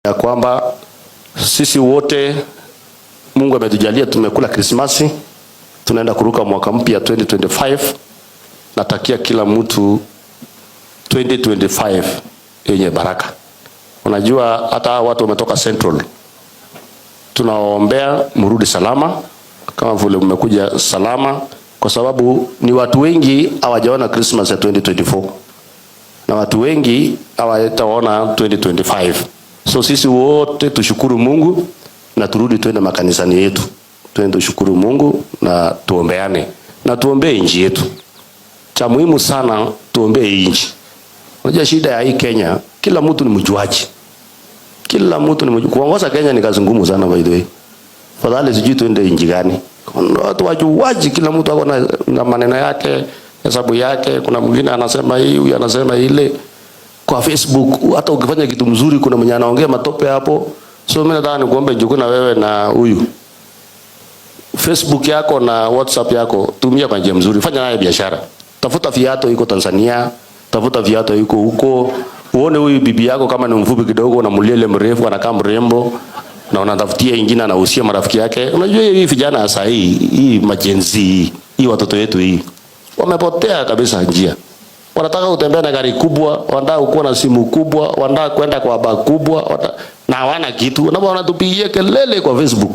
Ya kwamba sisi wote Mungu ametujalia tumekula Krismasi, tunaenda kuruka mwaka mpya 2025. Natakia kila mtu 2025 yenye baraka. Unajua hata watu wametoka Central, tunawaombea mrudi salama kama vile mmekuja salama, kwa sababu ni watu wengi hawajaona Christmas ya 2024 na watu wengi hawataona 2025. So sisi wote tushukuru Mungu na turudi twende makanisani yetu, twende tushukuru Mungu na tuombeane na tuombee nchi yetu. Cha muhimu sana tuombee nchi. Unajua shida ya hii Kenya, kila mtu ni mjuaji, kila mtu ni mjuaji. Kuongoza Kenya ni kazi ngumu sana, by the way. Fadhali sijui tuende nchi gani. Watu wajuaji, kila mtu ako na maneno yake, hesabu yake. Kuna mwingine anasema hii, huyu anasema ile. Kwa Facebook hata ukifanya kitu mzuri, kuna mwenye anaongea matope hapo. So mimi nataka nikuombe Njuguna, wewe na huyu, Facebook yako na WhatsApp yako tumia kwa njia mzuri, fanya naye biashara. Tafuta viatu iko Tanzania, tafuta viatu iko huko, uone huyu bibi yako kama ni mfupi kidogo, unamulia ile mrefu, anakaa mrembo na unatafutia ingine, anahusia marafiki yake. Unajua hii vijana sasa hii hii ma Gen Z hii, hii watoto wetu hii wamepotea kabisa njia. Wanataka kutembea na gari kubwa, wanataka kuwa na simu kubwa, wanataka kwenda kwa baa kubwa, na hawana kitu, na wanatupigia kelele kwa Facebook.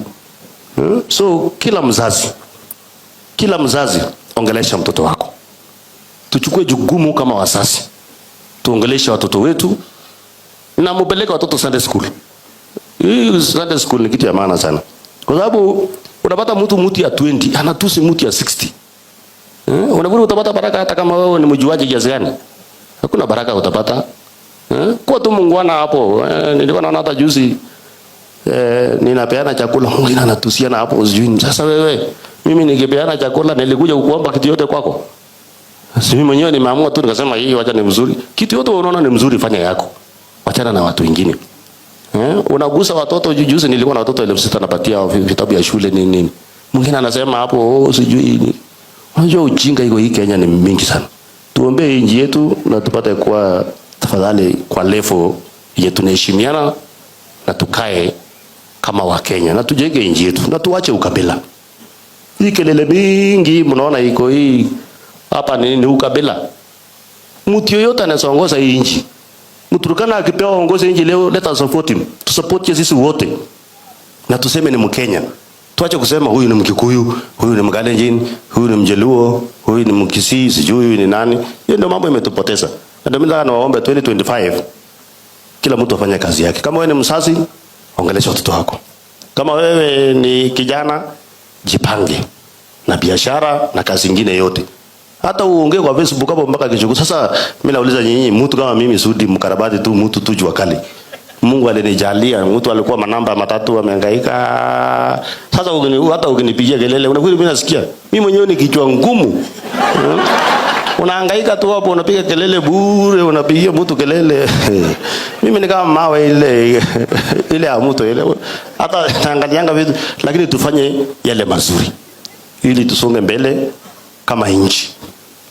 So kila mzazi ongelesha mtoto wako. Tuchukue jukumu kama wazazi, tuongeleshe watoto wetu na mupeleke watoto Sunday school. Hii Sunday school ni kitu ya maana sana, kwa sababu unapata mtu ya 20 anatusi mtu ya 60. Unafikiri utapata baraka hata kama wewe ni mjuaji kiasi gani? Hakuna baraka utapata. Kuwa tu muungwana hapo. Nilikuwa naona hata juzi ninapeana chakula, mwingine anatusiana hapo sijui. Sasa wewe, mimi nikipeana chakula nilikuja kukuomba kitu yote kwako? Si mimi mwenyewe nimeamua tu nikasema hii wacha ni mzuri. Kitu yote unaona ni mzuri, fanya yako. Wachana na watu wengine. Unagusa watoto. Juzi nilikuwa na watoto 6,000 napatia vitabu ya shule nini nini. Mwingine anasema hapo, oh, sijui ni. Unajua ujinga iko hii Kenya ni mingi sana. Tuombee nchi yetu na tupate kuwa tafadhali kwa level yetu tunaheshimiana na tukae kama Wakenya na tujenge nchi yetu na tuache ukabila. Hii kelele mingi mnaona iko hii hapa ni ukabila. Mtu yoyote anayeongoza hii nchi, Mturkana akipewa uongozi nchi leo, let us support him. Tusupport sisi wote. Na tuseme ni Mkenya. Tuache kusema huyu ni Mkikuyu, huyu ni Mkalenjin, huyu ni Mjaluo, huyu ni Mkisii, sijui huyu ni nani. Hiyo ndio mambo imetupoteza. Na ndio mimi nataka niwaombe 2025 kila mtu afanye kazi yake. Kama wewe ni mzazi, ongelesha watoto wako. Kama wewe ni kijana, jipange na biashara na kazi nyingine yote. Hata uongee kwa Facebook hapo mpaka kesho. Sasa mimi nauliza nyinyi, mtu kama mimi Sudi mkarabati tu, mtu tu jua kali. Mungu alinijalia, mtu alikuwa manamba matatu amehangaika. Sasa hata ukinipigia kelele, unafikiri mimi nasikia? Mimi mwenyewe ni kichwa ngumu. Unahangaika tu hapo, unapiga kelele bure, unapigia mtu kelele. Mimi ni kama mawe ile ile ya mtu ile. Hata naangalianga vitu, lakini tufanye yale mazuri ili tusonge mbele kama nchi.